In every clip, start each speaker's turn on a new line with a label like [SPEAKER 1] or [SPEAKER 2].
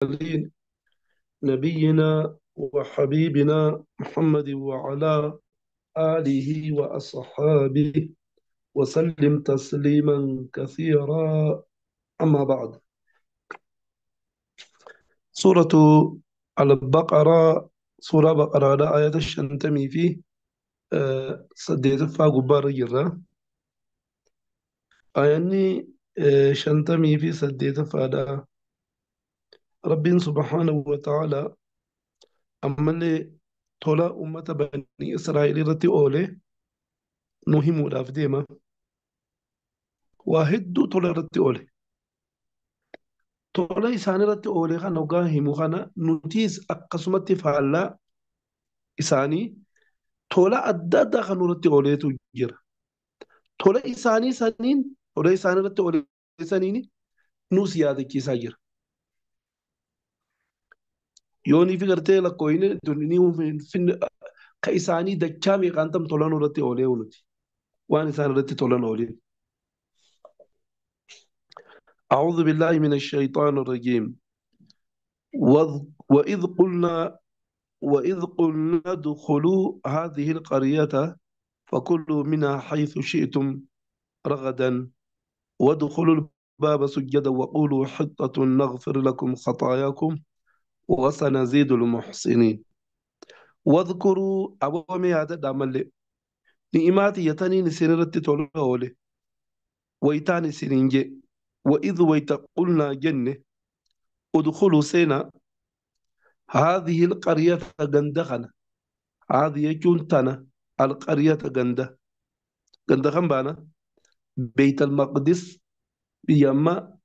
[SPEAKER 1] المرسلين نبينا وحبيبنا محمد وعلى آله وأصحابه وسلم تسليما كثيرا. أما بعد، سورة البقرة، سورة بقرة آية الشنتمي فيه صديت فاقبار جرا آياني شنتمي في صديت فادا. رب سبحانه وتعالى أما اللي تولا أمة بني إسرائيل رتي أولي نهمو ديما وهدو تولا رتي أولي تولا إساني رتي أولي خانا وقاهمو خانا نتيس أقسمتي فعلا إساني تولا أدادا خانو رتي أولي تجير تولا إساني سنين تولا إساني رتي أولي سنين نوسيادة كيسا جير يوني في قرتي لكوين دوني في كإساني دكامي قانتم تولانو رتي أولي ونتي وان إسان رتي تولان أولي. أعوذ بالله من الشيطان الرجيم. وإذ قلنا ادخلوا هذه القرية فكلوا منها حيث شئتم رغدا وادخلوا الباب سجدا وقولوا حطة نغفر لكم خطاياكم وسنزيد المحسنين. واذكروا أبومي هذا دامل نعماتي يتنين سنرت تولولي ويتاني سننجي. وإذ ويتقلنا جنة ادخلوا سينا هذه القرية غندخنا، هذه جنتنا القرية غندخن بانا بيت المقدس بيما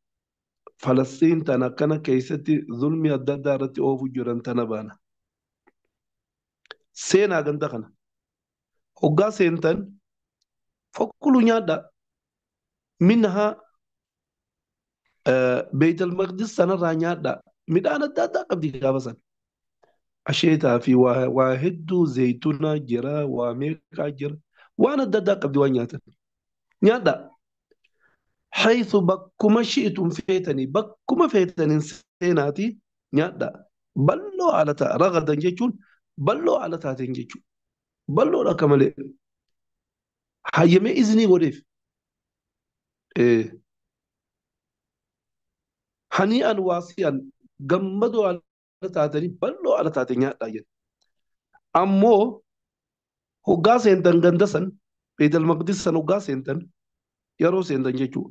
[SPEAKER 1] فلسطين تنا كان كيستي ظلمي الدارة أو فجران تنا بانا سينا غندخنا وقا سينتن فكلوا نيادا منها بيت المقدس سنة رانيادا مدانا دادا قبدي كابسن أشيتا في واحد زيتونا جرا واميكا جرا وانا دادا قبدي وانياتا نيادا حيث بكما شئتم فيتني بكما فيتني سيناتي نيادا بلو على تا رغدا جيتون بلو على تاتين جيتون بلو لك ملي حيمي إذني وريف إيه هنيئا واسيا قمدوا على تاتني بلو على تاتين نيادا. أمو هو قاسين غندسن بيت المقدس سن قاسين يرو سين جيتو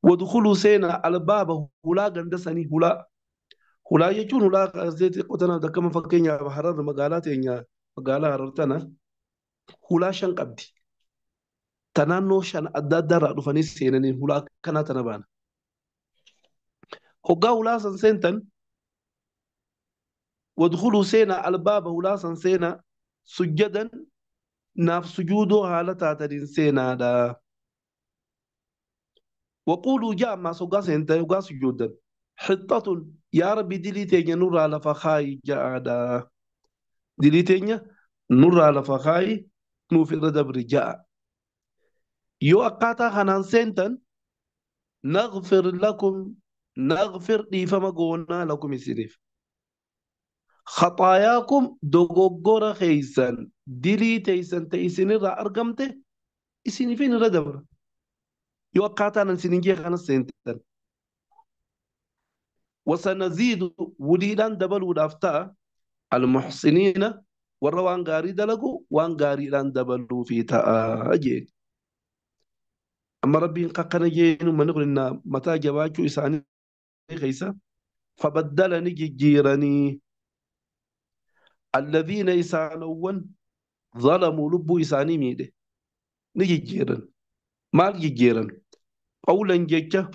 [SPEAKER 1] ودخلوا سينا على باب هلا غندسني هلا هلا يجون هلا زيت قتنا دكما فكينيا حرر مقالات يا مقالا حررتنا هلا شن قبدي تنانو شن أدادر رفني سينني هلا كنا تنبان هقا هلا سن سنتن ودخلوا سينا على باب هلا سن سينا سجدا ناف سجودو حالة تاترين سينا دا وقولوا جاء ما سوغا سنتا يوغا سجودا حطة يا ربي دليتين نور على فخاي جاء دا دليتين نور على فخاي نوفي ردبر جاء يو أقاتا خنان سنتن نغفر لكم نغفر لفما قولنا لكم سريف خطاياكم دوغوغورا خيسان دليتيسن تيسن را أرقمته إسيني فين ردبر يو أقاتا نسينجي خنان سنتن وسنزيد وليدان دبل ودافتا المحسنين والروان غاري دلقو وان غاري لان دبلو في تاجين. أما ربي ققنا جين وما نقول إن متى جواكو إساني خيسا فبدلني جيراني الذين إسانون ظلموا لبو إساني ميده نجي جيران مال جيران قولا جيكا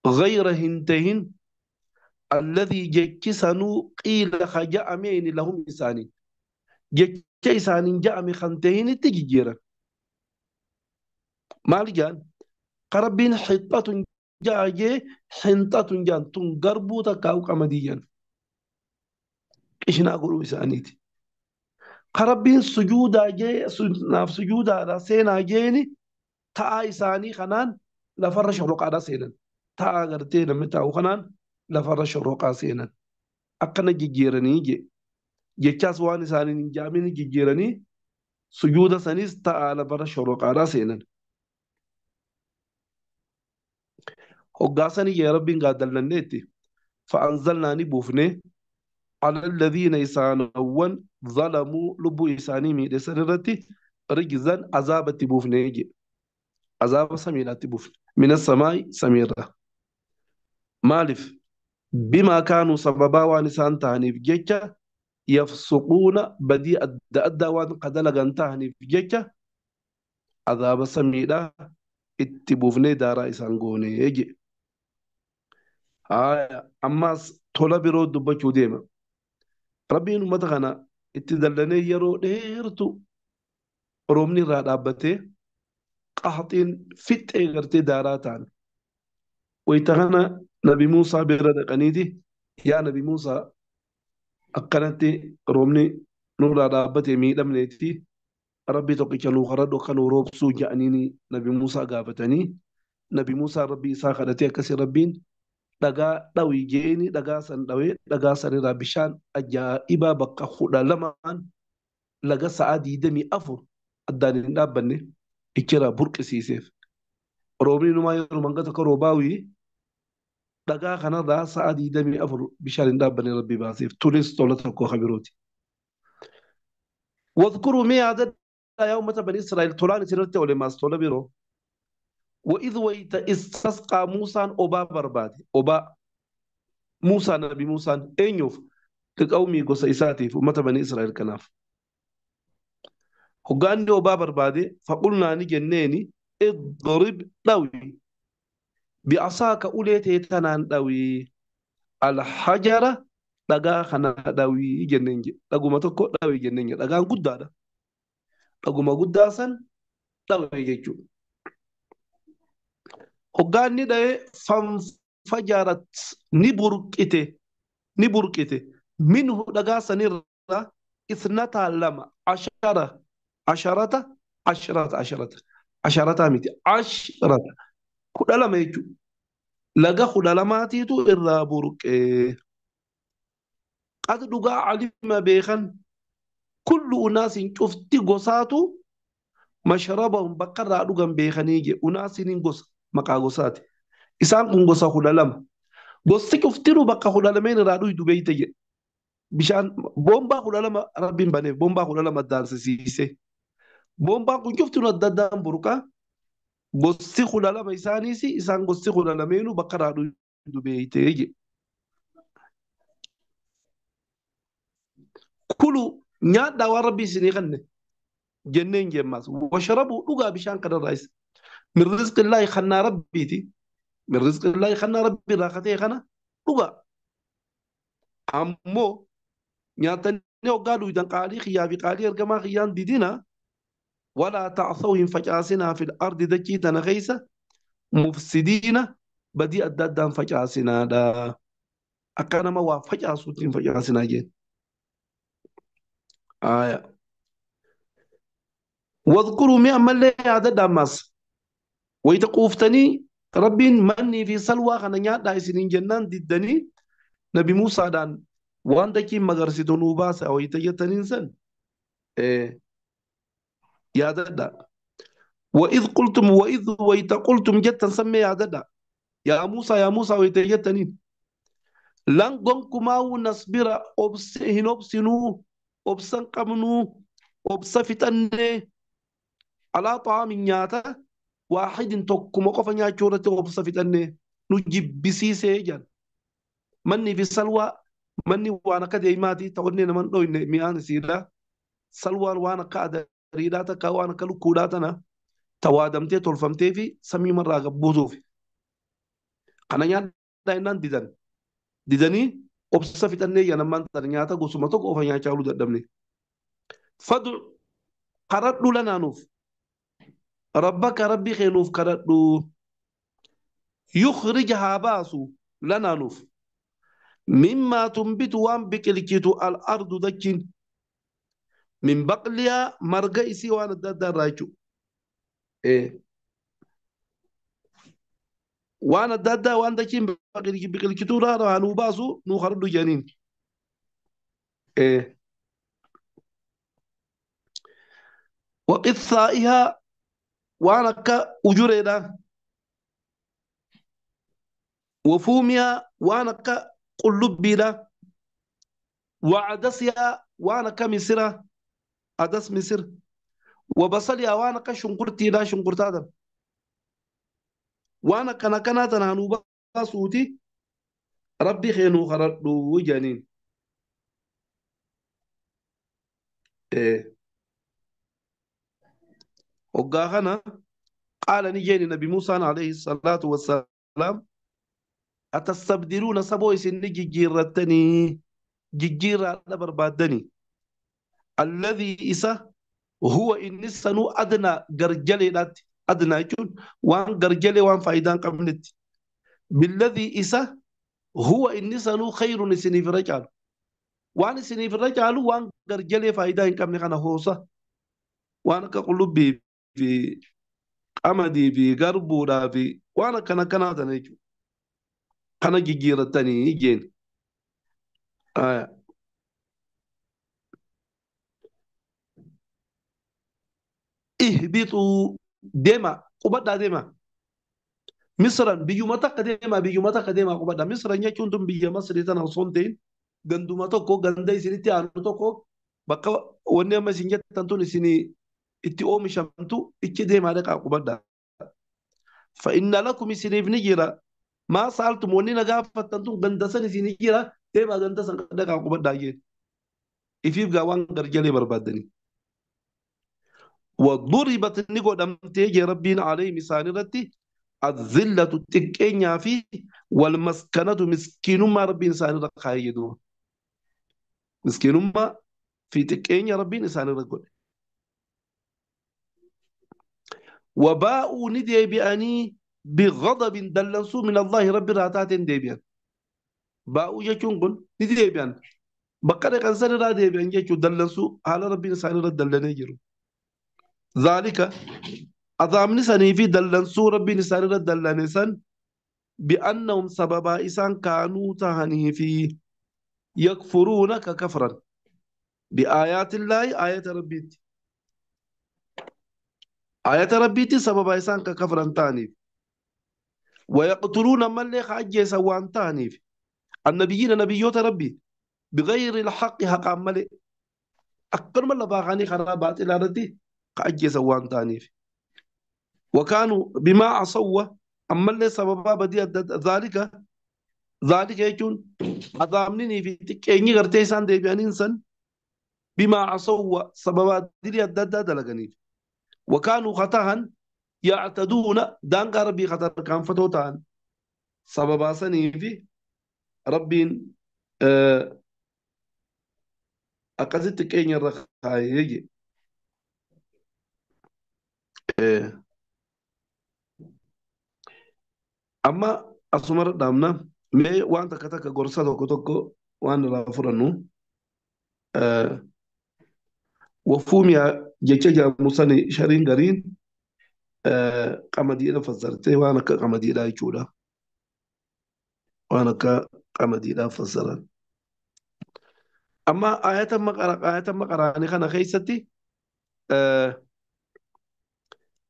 [SPEAKER 1] غير هنتهن الذي جكسنو قيل خجاء مين لهم إساني جكساني جاء مخنتهن تجيرا مالجان قربين حطة جاء جي حنطة جان تنقربو تكاو كمديا إيش نقولوا إسانيتي قربين سجودا جي ناف سجودا راسينا جيني تا إساني خنان لفرش رقعة سينا تا غرتي لما تا وخنان Lafarra shorroqaa seenan. Akkana jijjiiranii je. Jechaas waan isaaniin hin jaamin jijjiiranii sujuuda sanis ta'aa lafarra shorroqaadhaa seenan. Hoggaasanii jee Rabbiin gaaddallanneetti. Fa'anzalnaa ni buufne على الذين إسانوان ظلموا لبو إساني ميدسن irratti rijzan azaabatti buufne je. Azaaba samiidhaatti buufne. Mina samaa'i samiirra. Maaliif? Bimaa kaanuu sababaa waan isaan ta'aniif jecha yafsuquuna badii adda addaa waan qadalagan ta'aniif jecha azaaba samiidhaa itti buufnee daaraa isaan goonee je. Haaya ammaas tola biroo dubbachuu deema. Rabbiin uummata kana itti dallanee yeroo dheertu roobni irraa dhaabbatee qaxxiin fixee gartee daaraa ta'an. Wayita kana Nabi Muusaa bira dhaqaniiti yaa Nabi Muusaa akkanatti roobni nurraa dhaabbatee miidhamneeti Rabbi tokkicha nuu kadhadhu akka nuu roobsuu jedhaniini Nabi Muusaa gaafatanii Nabi Muusaa Rabbi isaa kadhatee akkasii Rabbiin dhagaa dhawi jeeni dhagaa san dhawee dhagaa san irraa bishaan ajaa'ibaa bakka 12 laga sa'a 24 addaan hin dhaabbanne ichirraa burqisiiseef. Roobni numaa yeroo manga tokko roobaawii dhagaa kanarraa sa'a 24 bishaan hin dhaabbanne Rabbi baaseef tunis tola tokko kabirooti. واذكروا mee yaadadhaa yaa uummata bani Israa'el tolaan isinirratti oole maas tola biroo. وإذ ويت استسقى موسى أوبا بربادي أوبا موسى نبي موسى أنيوف لقومي قصة إساتيف أمة بني إسرائيل كناف هقاني أوبا بربادي فقلنا نجنيني اضرب دوي بعصاك أوليتي تنان دوي الحجرة لقا خنا دوي جنينجي لقو ما تكو دوي جنينجي لقا قدادة لقو ما قداسا دوي جيجو Hoggaanni dha'ee fanfajarat ni burqite minhu dhagaa sanirraa isnataa lama ashara asharata asharata asharata asharataa miti asharata 12 jechuudha. Laga 12tiitu irraa burqee. Qad dhugaa calima beekan kullu unaasin cufti gosaatu mashrabahum bakka irraa dhugan beekanii je unaasiniin gosa. Maqaa gosaati. Isaan kun gosa 12. Gosti cuftinuu bakka 12 irraa dhuydu beeyte jedhe. Bishaan boombaa 12 Rabbiin baneef boombaa 12 addaansisiise. Boombaan kun cuftinuu adda addaan burqaa. Gosti 12 isaaniis isaan gosti 12 bakka irraa dhuydu beeyte jedhe. Kulu nyaadhaa waan Rabbi isinii kenne jenneen jemmaas. Washarabuu dhugaa bishaan kanarraa isa. من رزق الله خنا ربيتي من رزق الله خنا ربي راقتي خنا لغا أمو نياتني وقالوا إذا قالي خيابي قالي أرجما خيان دينا ولا تعصوهم فجأسنا في الأرض دكيتنا غيسة مفسدين بدي أدادان فجأسنا دا أكان ما وفجأسوتين فجأسنا جين آية واذكروا مئة من لا عدد أماس ويتقوفتني ربي مني في سلوى خنا نيادا إسنين جنان ددني نبي موسى دان وان دكي مغرسي نوباس أو يتجتنين سن إيه يا ددا وإذ قلتم وإذ ويتقلتم جتا سمي يا ددا يا موسى يا موسى ويتجتنين لن قنكما نصبر أبسهن أبسنو أبسن قمنو أبسفتني على طعام نياتا واحد tokkuma qofa nyaachuu irratti obsa fixannee nu jibbisiisee jedhan. Manni fi salwaa manni waan akka deemaati ta'onnee nama hin dhoyne mi'aan isiidha. Salwaan waan akka adariidhaa takka waan akka lukkuudhaa tana tawaadamtee tolfamtee fi samii marraa gabbuutuuf. Kana nyaadhaa innaan didan. Didanii obsa fixannee jedhan ammaan tana nyaata gosuma tokko qofa nyaachaa ooluu dadhabne. Fadu kadhadhu lanaanuuf. ربك ربي خينوف كردو يخرجها باسو لنا نوف مما تنبت وان بكلكيتو الأرض دكين من بقلها مرقا إسي وان الدادة راجو إيه. Waan adda addaa waan dachiin biqilchituurraa haa nuu baasu nuu kadhadhu jedhaniin. Waqithaa'ihaa waan akka ujureedha. Wafuumihaa waan akka qullubbiidha. Wacadasihaa waan akka misira adas misir. Wabasalihaa waan akka shunkurtiidha shunkurtaatan. Waan akkana akkanaa tanaa nuu baasuuti rabbi kee nuu kadhadhu jedhaniin. Hoggaa kana qaala ni jeeni Nabi Muusaan alayhi salaatu wassalaam atastabdiluuna saboo isin ni jijjiirrattanii jijjiirraadha barbaaddanii alladhii isa huwa inni sanuu adnaa garjaleedhaatti adnaa jechuun waan garjalee waan faayidaa hin qabnetti billadhii isa huwa inni sanuu khayrun isiniif irra caalu waan isiniif irra caalu waan garjalee faayidaa hin qabne kana hoosa waan akka qullubbii fi qamadii fi garbuudhaa fi waan akkana akkanaa tana jechuudha. Kana jijjiirratanii jeen. Ihbituu deema qubadhaa deema. Misran biyyuma takka deema biyyuma takka deema qubadhaa. Misran jechuun tun biyya Masrii tana osoo hin ta'in ganduma tokko ganda isinitti aanu tokko bakka wanni amma isin jettan tun isinii itti oomishamtu ichi deemaa dhaqaa qubadhaa. Fa'inna lakum isiniif ni jira. Maa saaltum wanni na gaafattan tun ganda san isinii jira deemaa ganda san dhaqaa qubadhaa jeen. Ifiif gaa waan garjalee barbaaddanii. وضربت نقدمتي يا ربين عليه مسانرتي الذلة تكينيا في والمسكنة مسكين ما ربين سانرة خايدو مسكين ما في تكينيا ربين سانرة وباءوا ندي بأني بغضب دلنسو من الله رب راتات ديبيان باءوا يجونقل ندي بأن بقرة كان را ديبيان يجو دلنسو على ربين سانرة دلني جرو ذلك أضامني سني في دلنسو ربي نسان دلنسان بأنهم سببا إسان كانوا تهني في يكفرون ككفرا بآيات الله آيات ربي آيات ربي سببا إسان ككفرا تاني ويقتلون من ليخ عجيس وان تاني النبيين نبيوت ربي بغير الحق حق عملي أكثر من لباغاني خرابات إلى ردي أجيس وان تانيف وكانوا بما عصوا أما اللي سببا بدي ذلك ذلك يكون أضامنني في تكيني غرتي سان ديبيان إنسان بما عصوا سببا دي الدد وكانوا خطأ يعتدون دان ربي خطر كان فتوتان سببا سنيفي ربي أقصد تكيني الرخاء أما أسمر دامنا مي وان تكتك غرسة توكو وان لا فرنو وفوميا جيتشا موساني شارين غرين قمدي فسرته وانا كقمدي لا يجولا وانا كقمدي لا فسرت أما آيات ما قرأ آيات ما قرأني خنا خيستي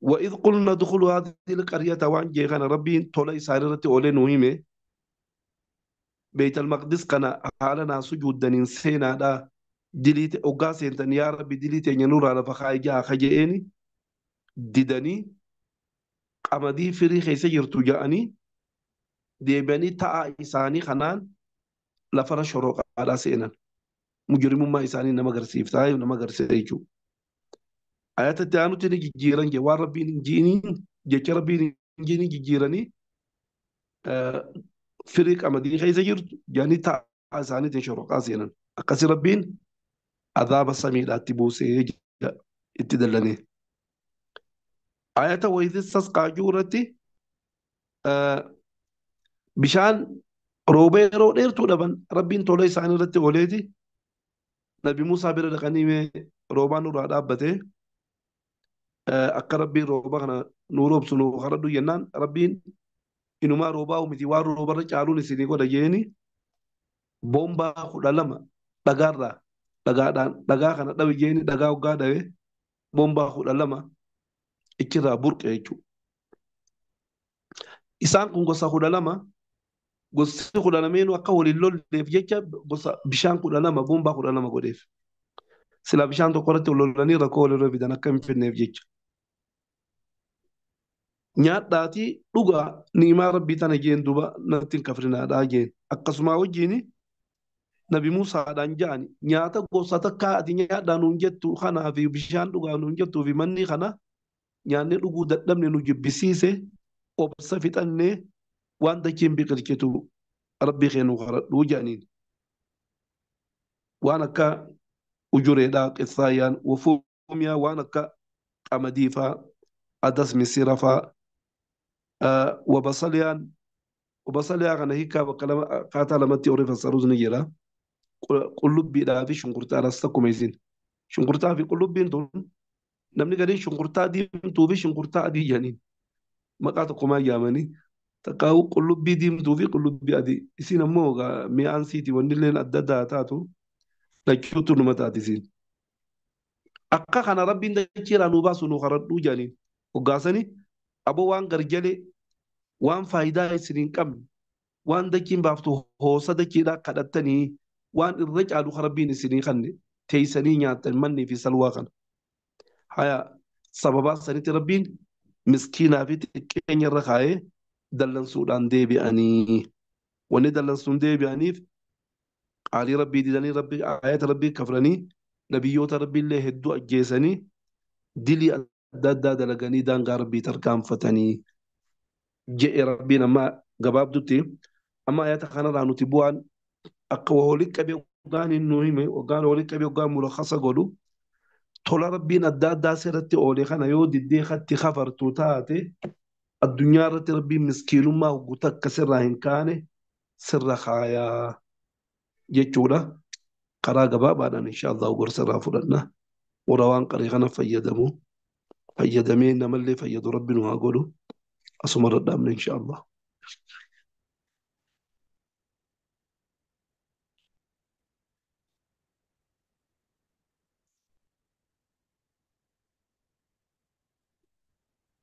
[SPEAKER 1] وإذ قلنا ادخلوا هذه القرية وان جيخنا ربي تولي ساررتي أولي نوهيمي بيت المقدس كان حالنا سجود دنين سينا دا دليت أوغاسين تن يا ربي دليت ينور على فخاي جا خجيني ددني قمدي فري خيسي يرتو جاني ديبني تا إساني خنان لفر شروق على سينا مجرم ما إساني نما غرسيف تاي ونما غرسيجو آيات التانو تني جيران جي وان ربي جيني جي ربي جيني جيراني فريق أمدي خيسي يرتو جاني تا إساني تنشروق أسينا أقصي ربين عذاب السميع اتبوسي اتدلني آيات وإذ استسقى جورتي بشان روبيرو ديرتو دبن ربين تولي ساني رتي وليتي نبي موسى بير دقني روبان نور دابته اك ربي روبا نوروب سنو خردو ينان ربين Inumaa roobaa miti waan roobarra caaluun isinii godha jeeni boombaa 12 dhagaarraa dhagaadhaan dhagaa kana dhawe jeeni dhagaa hoggaa dhawe boombaa 12 ichirraa burqe jechuudha. Isaan kun gosa 12 gosti 12 akka waliin lolleef jecha gosa bishaan 12 boombaa 12 godheef. Sila bishaan tokko irratti wal lolanii rakkoo walirra fidan akka hin fidneef jecha. Nyaadhaatii dhugaa ni'imaa rabbii tana jeen duuba natti hin kafrinaadhaa jeen. Akkasuma wajjin Nabi Musaadhaan ja'ani nyaata gosa takkaa ati nyaadhaa nuun jettu kanaa fi bishaan dhugaa nuun jettuu fi manni kana nyaanni dhuguu dadhabne nu jibbisiise obsa fixannee waan dachiin biqilchitu rabbii kee nu kadhadhuu jedhaniin. Waan akka ujureedhaa qissaayyaan wafuumiyaa waan akka qamadii faa adas misira faa wabasaliyaan wabasaliyaa kana hiikaa bakka lama akkaataa lamatti horii fassaruus ni jira. Qullubbiidhaa fi shunkurtaadhaas takkuma isin. Shunkurtaa fi qullubbiin tun namni gadiin shunkurtaa diimtuu fi shunkurtaa adii jedhaniin maqaa tokkumaa yaamanii takkaa'u qullubbii diimtuu fi qullubbii adii isin ammoo mi'aan siiti wanni illeen adda addaa taatu lachuutu numa taati isin. Akka kana rabbiin dachiirraa nu baasu nu kadhadhuu jedhaniin hoggaasanii aboo waan garjalee waan faayidaa isin hin qabne waan dachiin baaftu hoosa dachiidhaa kadhattanii waan irra caalu rabbiin isinii kanne teessanii nyaattan mannii fi salwaa kana. Haya sababaa sanitti rabbiin miskiinaa fi xiqqeenya irra kaa'ee dallansuudhaan deebi'anii. Wanni dallansuun deebi'aniif qaalii rabbii didanii rabbii ayata rabbii kafranii nabiyyoota rabbiillee hedduu ajjeesanii dilii adda addaa dalaganii daangaa rabbii tarkaanfatanii je'e rabbiin amma gabaabdutti amma ayata kanarraa nuti bu'aan akka walitti qabee hoggaan hin nu hime hoggaan walitti qabee hoggaan murakhasa godhu tola rabbiin adda addaa sirratti oole kana yoo diddee katti kafartu taate addunyaa irratti rabbiin miskiinummaa hoggu takka sirraa hin kaane sirra kaayaa jechuudha. Karaa gabaabaadhaan insha Allah gorsa irraa fudhanna. Warra waan qaree kana fayyadamu fayyadamee namallee fayyadu rabbi nu haa godhu. Asuma irra dhaabna insha Allah.